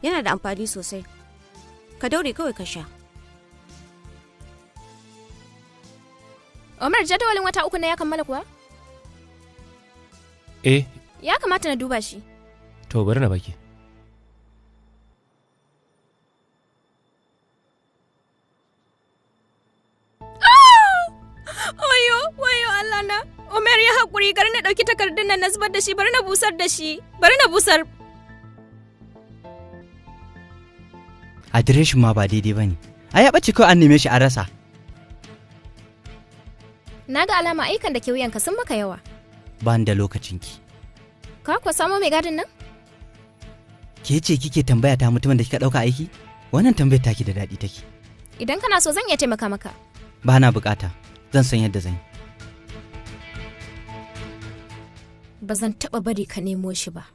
Yana da amfani sosai. Ka daure kawai ka sha. Omar, jadawalin wata 3 na ya kammala kuwa? Eh. Ya kamata na duba shi. To bari na baki. Wayo, wayo Allah na. Umar ya haƙuri, gari na ɗauki takardun nan na zubar da shi, bari na busar da shi, bari na busar. Adireshin ma ba daidai ba ne. Ai ya ɓace kawai an neme shi an rasa. Na ga alama ayyukan da ke wuyanka sun maka yawa. Ba ni da lokacinki. Ka kuwa samo mai gadin nan? Ke ce kike tambaya ta mutumin da kika ɗauka aiki? Wannan tambayar taki da daɗi take. Idan kana so zan iya taimaka maka. Ba na bukata. Zan san yadda zan yi. Ba zan taɓa bari ka nemo shi ba.